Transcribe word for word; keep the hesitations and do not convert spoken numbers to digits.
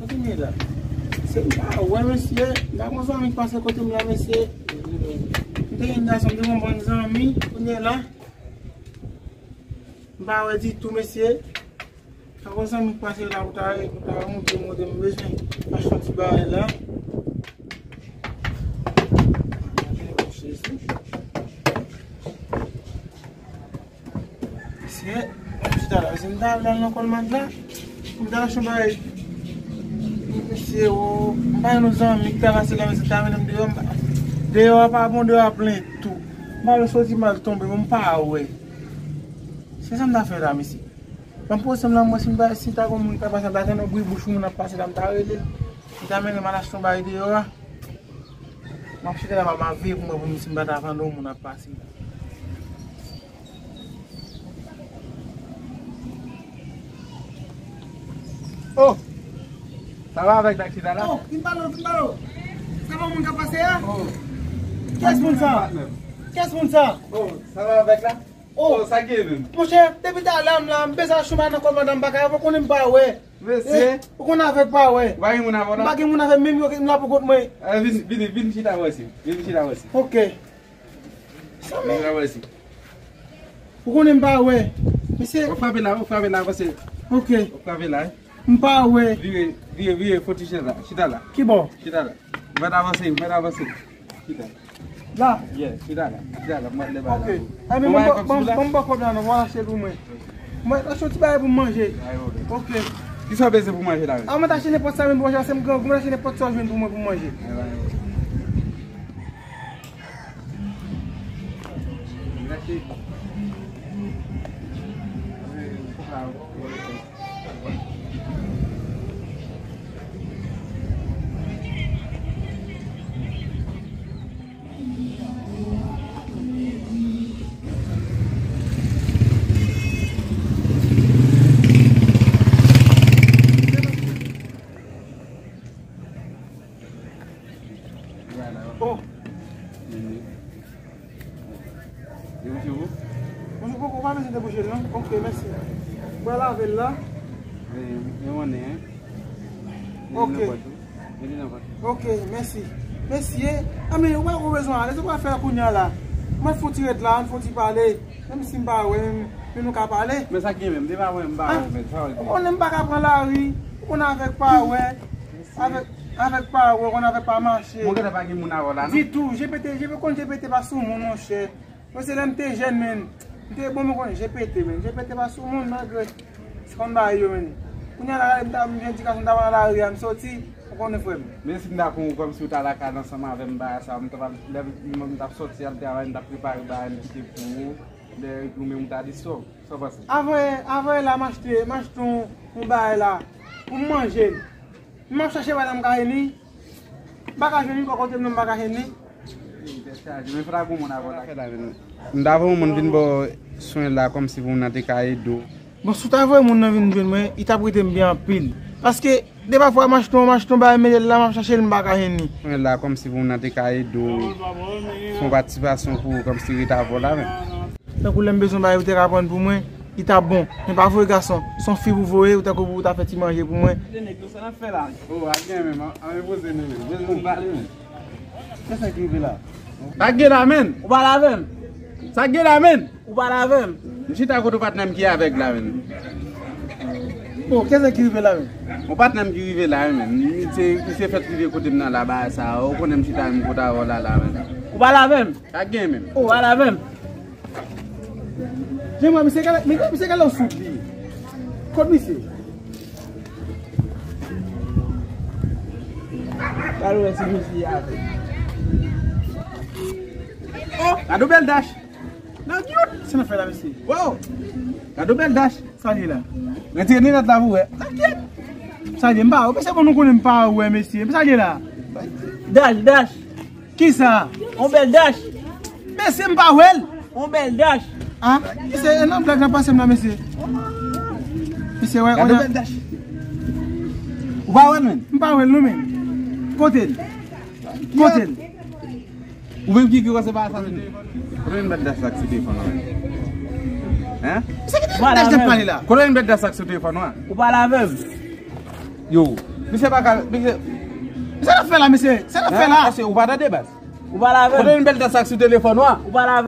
Kounye la. Se m pa wè, mesye. M pa gon zanmi k pase kote m la, mesye. M te gen gason, m te gon bon zanmi. Kounye la. M pa wè ditou, mesye. Sa konsa m pase la pou ta, pou ta montre, montre m bezwen achte yon ti bagay la. Mesye, m chita la, mesye, m ta al nan kòlmad la. M ta achte yon bagay. Mesye, o, m pa gen yon zanmi ki ta pase la, mesye, ta mennen m deyò, m pa, deyò a pa bon, deyò a plen tou. M pa vle soti mal tonbe, men m pa wè. Se sa m ta fè la, mesye. Ban m poze m la, m wè si m ta, si ta gon moun ka pase, m ta tann yon bri bouch moun ap pase la, m ta rele l. M ta mennen m al achte yon bagay deyò a. M ap chita la, m ap veye pou mwen, pou m, si m pa ta tande yon moun ap pase la. Oh! Sa va avèk taksi la? Oh, vin pale, vin pale. Sa pa moun k ap pase a? Oh. Kiyès moun sa? Kiyès moun sa? Oh, sa va avèk la? Oh, sa gen menm? Monchè, depi talè a m la, m bezwen achte yon bagay nan kòlmad la, m pa ka, ou konnen m pa wè. Mesye. Eh, ou konnen avèg pa wè. Ou pa gen moun avè w la? M pa gen moun avè m, menm yo, m la pou kont mwen. Eh, vin, vin, vin chita wè si. Vin chita wè si. Ok. Vin chita wè si. Ou konnen m pa wè. Mesye. Ou frape la, ou frape la, paske. Ok. Ou frape la, eh. M pa wè. Vire, vire, vire, fò ti chita la. Chita la. Ki bò? Chita la. Ou mèt avanse, ou mèt avanse. Chita. La? Yeah, chita la. Chita la, m ap lè ba la. Ok. Ebyen, bon, bon, bon, bon, kòb la non, w al achte l pou mwen. Mwen achte yon ti bagay pou m manje. Ok. Kisa w bezwen pou manje la menm? A, mwen ta achte nenpòt sa menm pou manje, paske m grangou, mwen achte nenpòt sa w jwenn pou mwen pou m manje. Oh! Debouche pou? Bonjou, poko, ou pa bezwen debouche l non. Ok, mèsi. Ou pral lave l la? Men, men konnen, hein? Ok. Mete nan pòch ou. Mete nan pòch ou. Ok, mèsi. Mesye, a men, ou pa ko bezwen ale, se ou pral fè kounye a la. Mwen fè yon ti ret la, nou fè yon ti pale. Menm si m pa wè, men, men nou ka pale. Men sa k gen menm, depi pa wè m pa wè, men sa wè. Ou konnen m pa ka pran lari, ou konnen avèg pa wè, avèg, avèg pa wè, ou konnen avèg pa mache. Mwen gentan pa gen moun avè w la, non? Ditou, G P T, G P T, konn G P T pa sou moun, monchè. Mwen se lè m te jèn, men. M te bon, mwen konnen G P T, men. G P T pa sou moun, malgre se konn bagay yo, men. Kounye a la, m ta, m gen ti gason, m ta pran lari a, m soti, ou konnen, frè m. Men si m ta pran ou kòmsi ou ta lakay ansanm avè m, bagay sa, m ta, lè m, m t ap soti al travay, m t ap prepare bagay m kite pou ou, lè ou menm ou ta di so, sa w panse? Avè, avè la, m achte, m achte yon, yon bagay la, pou m manje l. M ap chache bagay la, m ka jwenn li. M pa ka jwenn li, bò kote m nan, m pa ka jwenn li. Men fò ta gon moun avè w la. M ta voye yon moun vin ba w swen la kòmsi pou moun nan te ka ede w. Bon, si w ta voye moun nan vin jwenn mwen, li t ap rete m byen anpil. Paske, de pafwa, m achte yon, m achte yon bagay, m mete l la, m ap chache l, m pa ka jwenn li. Swen la kòmsi pou moun nan te ka ede w. Fè yon patisipasyon pou ou, kòmsi rete avè w la menm. Tankou lè m bezwen bagay ou te ka pran pou mwen, li t ap bon. Men pa voye gason, se yon fi pou voye, ou tankou pou ou ta fè ti manje pou mwen. Nèg yo, sa n ap fè la? Oh, a gen menm, an, an repoze nou menm. Bezwen pale menm. Kisa ki rive la? Sa gen la menm? Ou pa lave m? Sa gen la menm? Ou pa lave m? M chita kote patnè m ki avèg la menm. Oh, kisa ki rive la menm? Yon patnè m ki rive la menm. Misye, misye fèk rive kote m nan la, bagay sa, ou konnen m chita menm kote avè w la, la menm. Ou pa lave m? Sa gen menm? Ou pa lave m? Jan mwen, misye gale, misye, misye gale yon soud li. Kot misye? Gade wè si misye a. Oh, gade yon bèl dash. Nan cute. Sa n ap fè la, mesye? Wow. Gade yon bèl dash. Sa l ye la? Retire ninèt la pou wè. Nan cute. Sa l ye, m pa wè. Mesye, bon, nou konnen m pa wè, mesye. Sa l ye la? Dash, dash. Kisa? On bèl dash. Mesye, m pa wè l. On bèl dash. Ah, mesye, e nan blag nan pase m nan, mesye. Mesye, wè, gade on bèl dash. Ou pa wè l, menm? M pa wè l, non, menm. Kote l? Kote l? Ou menm ki, ki kòmanse pa sa, menm? Kote yon bèl dash la ki sou telefòn nan? Hein? Mesye, ki dash n ap pale la? Kote yon bèl dash la ki sou telefòn nan? Ou pa lave m? Yo, Misye pa ka, misye. Sa n ap fè la, mesye? Sa n ap fè la? Mesye, ou pa tande baz. Ou pa lave. Kote yon bèl tan sa k sou telefòn ou a? Ou pa lave.